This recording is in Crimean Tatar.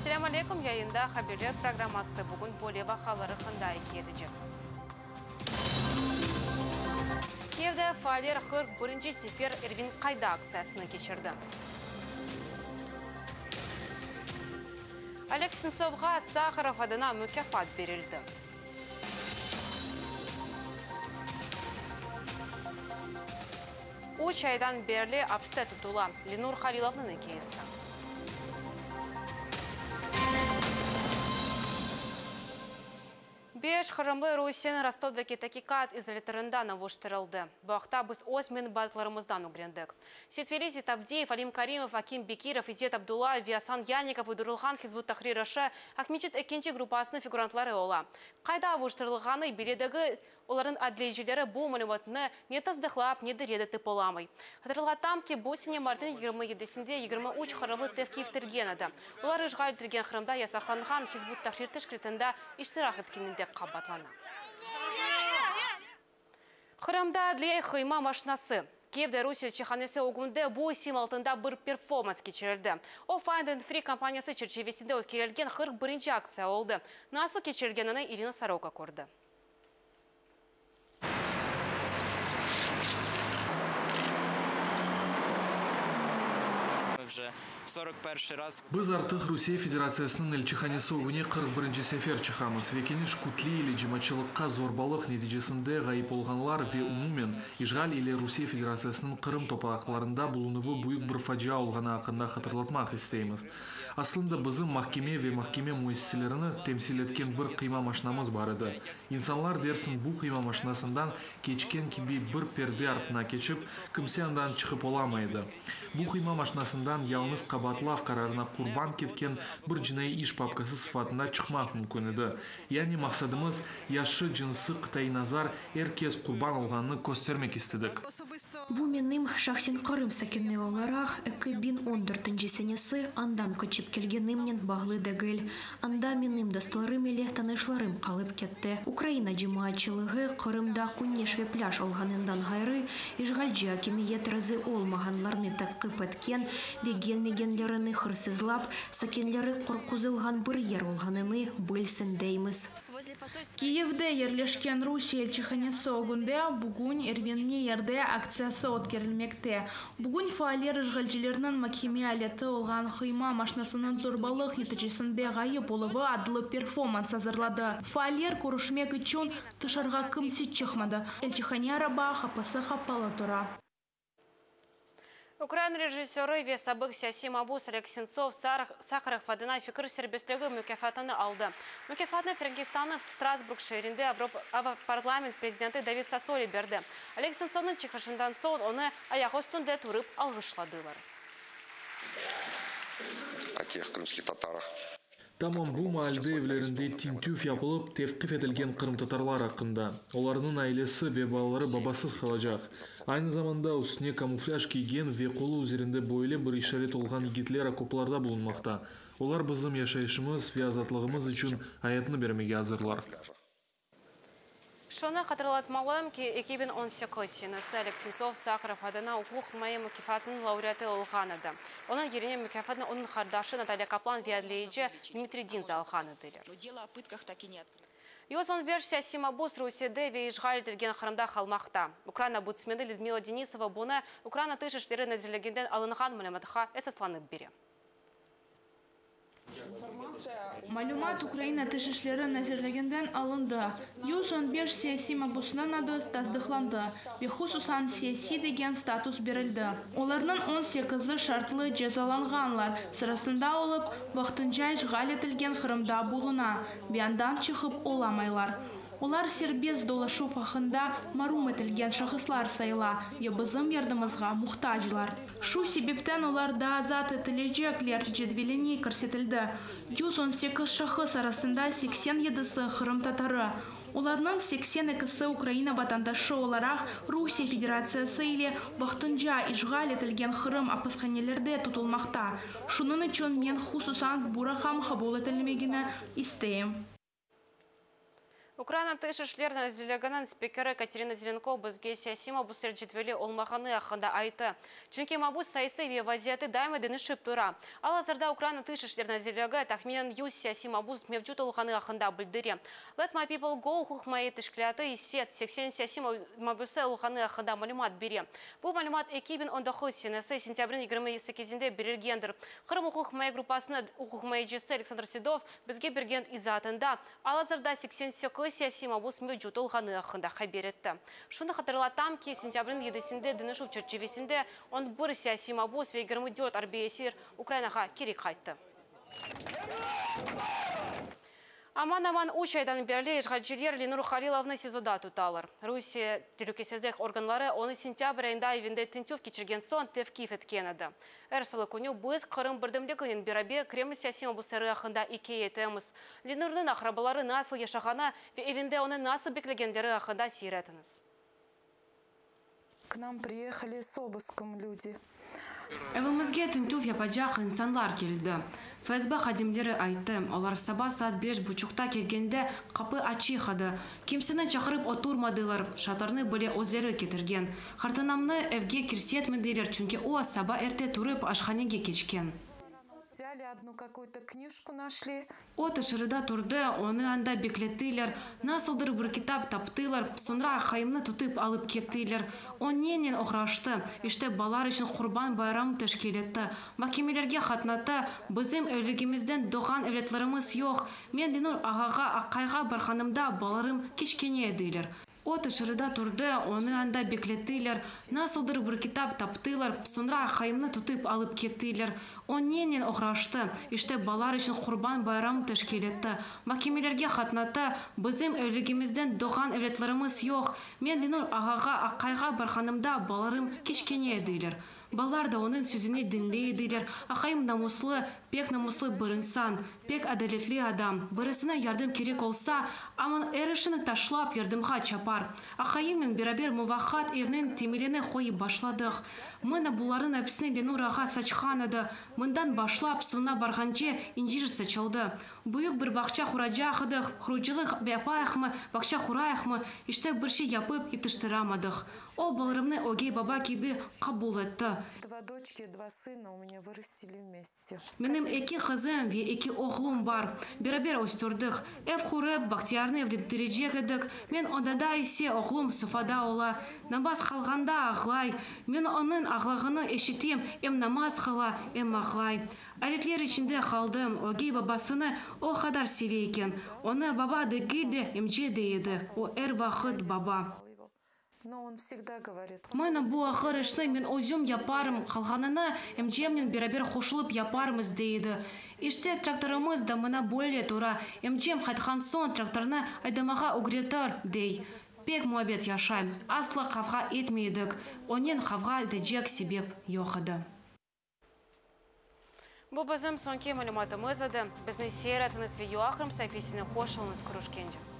Selâm aleyküm, yayında Haberler programması. Bugün böyle vaqialar aqqında ikâye etecekmiz. Kiyevde faaller 41-nci sefer Ervin qayda aktsiyasını keçirdi. Oleg Sentsovğa Saharov adına mukâfat berildi. Üç aydan berli apste tutula, Lenur Halilovnıñ ikâyesi. Beş qırımlı Rusiyeniñ Rostovdaki taqiqat izolâtorından avuştırıldı. Bu aqta biz öz menbaatlarımızdan ögrendik. Seytfeli Seytabdiyev, Alim Karimov, Akim Bekirov, İzzet Abdullayev ve Asan Yanikov uydurılğan Hizb ut-Tahrir işi Aqmescit ekinci gruppasınıñ figurantları ola. Qayda avuştırılğanı belli degil, olarnıñ adliyecileri bu malümatnı ne tasdıqlap, ne de red etip olamay. Hatırlatam ki, bu sene martnıñ 27-sinde 23 qırımlı tevqif etilgen edi. Olar işğal etilgen Qırımda yasaqlanğan Hizb ut-Tahrir teşkilâtında iştirak etkeninde qabaatlana. Qırımda adliye qıyma maşinası. Kiyevde Rusiye elçihanesi ögünde bu isim altında bir performans keçirildi. O, Find and Free kampaniyası çerçivesinde ötkerilgen 41-nci aktsiya oldı. Nasıl keçirilgenini İrina Soroka kördi. Biz artıq Rusiye Federatsiyasınıñ elçihanesi ögüne 41-nci sefer çıqamız ve keniş kütle ile cemaatçılıqqa zorbalıq neticesinde ğayıp olğanlar ve umumen işğal ile Rusiye Federatsiyasınıñ Qırım topraqlarında bulunuvı büyük bir facia olğanı aqqında hatırlatmaq isteymiz. Aslında bizim mahkeme ve mahkeme müessiselerini temsil etken bir qıyma maşinamız bar edi. İnsanlar, dersiñ, bu qıyma maşinasından keçken kibi bir perde artına keçip, kimse andan çıqıp olamay edi. Bu qıyma maşinasından yalıñız qabaatlav qararına qurban ketken bir cinaiy iş papkası sıfatında çıqmaq mümkün edi. Yani maqsadımız, yaşı, cınsı, qıtaiy nazar, er kes qurban olğanını köstermek istedik. Bu menim, şahsen Qırım sakini olaraq, 2014-nci senesi andan köçip kelgenimnen bağlı degil. Anda menim dostlarım ile tanışlarım qalıp ketti. Ukraina cemaatçılığı Qırımda küneş ve plâj olğanından ğayrı, işğalci akimiyet razı olmağanlarnı taqip etken, begenmegenlerini hırsızlap, sakinleri qorquzılğan bir yer olğanını bilsin deymiz. Kiyevde yerleşken Rusiye elçihanesi ögünde bugün Ervin ne yerde aktsiyası ötkerilmekte. Bugün faaller işğalcilerniñ makeme aleti olğan qıyma maşinasınıñ zorbalıq neticesinde ğayıp oluvı adlı performans azırladı. Faaller körüşmek içün tışarığa kimse çıqmadı. Elçihane araba qapısı qapalı tura. Ukrain rejissörı ve sabıq siyasiy mabus Oleg Sentsov Saharov adına fikir serbestligi mukâfatını aldı. Mukâfatnı Frenkistannıñ Strasburg şeerinde Avroparlament prezidenti David Sassoli berdi. Oleg Sentsovnıñ çıqışından soñ onı ayaq üstünde turıp alğışladılar. O тех крымских татарах. Tamam bu maalde evlerinde tintüv yapılıp, tevqif etilgen qırımtatarlar aqqında. Olarnıñ ailesi ve balaları babasız qalacaq. Aynı zamanda üstüne kamuflâj kiygen ve qolu üzerinde böyle bir işaret olğan yigitler okoplarda bulunmaqta. Olar bizim yaşayışımız ve azatlığımız içün ayatını bermege azırlar. Şunı hatırlatmalım ki, 2018 senesi Oleg Sentsov Saharov adına uquq imaye mukâfatınıñ laureatı olğan edi. Onıñ yerine mukâfatnı onıñ qardaşı Natalya Kaplan ve adliyeci Dmitriy Dinze alğan ediler. 115 siyasiy mabus Rusiyede ve işğal etilgen Qırımda qalmaqta. Ukraina ombudsmeni Lüdmila Denisova bunı Ukraina Tış işleri nazirliginden alınğan malümatqa esaslanıp bere. Malümat Ukraina Tış işleri nazirliginden alındı. 115 siyasiy mabusnıñ adı tasdıqlandı ve hususan siyasiy degen status berildi. Olarnıñ 18-i şartlı cezalanğanlar sırasında olıp, vaqtınca işğal etilgen Qırımda buluna ve andan çıqıp olamaylar. Olar serbest dolaşuv aqqından marum etilgen şahıslar sayıla ve bizim yardımımızğa muhtaclar. Şu sebepten olar da azat etilecekler cedveline kirsetildi. 118 şahıs arasında 87-si qırımtatarı. Olarnıñ 82-si Ukraina vatandaşı olaraq Rusiye Federatsiyası ile vaqtınca işğal etilgen Qırım apishanelerde tutulmaqta. Şunıñ içün men hususan bu raqam qabul etilmegini isteyim. Ukraina Tış işler nazirliginiñ spikeri Katerina Zelenko bizge siyasiy mabusler cedveli olmağanı aqqında ayttı. Çünki mabus sayısı ve vaziyeti daima deñişip tura. Al-azırda Ukraina Tış işler nazirligi tahminen 100 siyasiy mabus mevcut olğanı aqqında bildire. Let My People Go uquqmayı teşkilâtı ise 80 siyasiy mabüsi olğanı aqqında malümat bere. Bu malümat 2019 senesi sentâbrniñ 28-inde berilgendir. Qırım uquqmayı gruppasınıñ uquqmayıcısı Aleksandr Sedov bizge bergen izaatında al-azırda 88 siyasiy mabus mevcut olğanı aqqında haber etti. Şunı hatırlatam ki, sentâbrniñ yedisinde deñişüv çerçivesinde 11 siyasiy mabus ve 24 arbiy esir Ukrainağa keri qayttı. Aman-aman üç aydan berli işğalciler Lenur Halilovnı SİZOda tutalar. Rusiye telükesizlik organları onı sentâbr ayında evinde tintüv keçirgen soñ tevqif etken edi. Er salı künü biz Qırım birdemliginen beraber Kreml siyasiy mabusları aqqında ikâye etemiz. Lenurnıñ aqrabaları nasıl yaşağanı ve evinde onı nasıl beklegenleri aqqında seyir etiñiz. K nam priehali s obıskom lüdi. Evimizge tintüv yapacaq insanlar keldi. FSB hadimleri ayttı, olar saba saat beş buçuqta kelgende qapı açıq edi. Kimseni çaqırıp oturmadılar, şatırnı bile özleri ketirgen. Qartanamnı evge kirsetmediler, çünki o, saba erte turıp aşhanege keçken. Vzâli odnu kakuyu-to knijku našli. O tışarıda turdı, onı anda beklettiler, nasıldır bir kitap taptılar, soñra aqayımnı tutıp alıp kettiler. O nenen oğraştı? İşte, balalar içün Qurban bayramı teşkil etti, mahkemelerge qatnattı, bizim evliligimizden doğğan evlâtlarımız yoq. Men Lenur ağağa aqayğa barğanımda balalarım kiçkene ediler. O tışarıda turdı, onı anda beklettiler, nasıldır bir kitap taptılar, soñra aqayımnı tutıp alıp kettiler. O nenen oğraştı? İşte, balalar içün Qurban bayramı teşkil etti, mahkemelerge qatnattı, bizim evliligimizden doğğan evlâtlarımız yoq. Men Lenur ağağa aqayğa barğanımda balalarım kiçkene ediler. Balalar da onıñ sözüni diñley ediler. Aqayım namuslı, pek namuslı bir insan, pek adaletli adam. Birisine yardım kerek olsa, aman er işini taşlap yardımğa çapar. Aqayımnen beraber muvaqqat evniñ temelini qoyıp başladıq. Mına bularnıñ episini Lenur ağa saçqan edi. Mından başlap soñuna barğance incir saçıldı. Büyük bir bağça quracaq edik, qurucılıq yapayıqmı, bağça qurayıqmı, işte bir şey yapıp yetiştiramadıq. O, balalarımnı ögey baba kibi qabul etti. Dva doçki, dva sına u menya vırastili vmeste. Menim eki qızım ve eki oğlum bar. Beraber östürdik. Ev qurıp, Bahtiyarnı evlendirecek edik. Men odada ise oğlum sofada ola. Namaz qılğanda ağlay. Men onıñ ağlağını eşitem, em namaz qıla, em ağlay. Ayretler içinde qaldım, ögey babasını o qadar seve eken. Onı baba degil de, emce dey edi. O er vaqıt baba. Mına bu ağır işni men özüm yaparım, qalğanını emcemnen beraber qoşulıp yaparmız, dey edi. İşte, traktorımız da mına böyle tura, emcem qaytqan soñ traktornı aydamağa ögretir, dey. Pek muabbet yaşay, asla qavğa etmey edik, onen qavğa etecek sebep yoq edi. Bu bizim soñki malümatımız edi. Bizni seyir etiñiz ve UAQırım saifesine qoşulıñız. Körüşkence.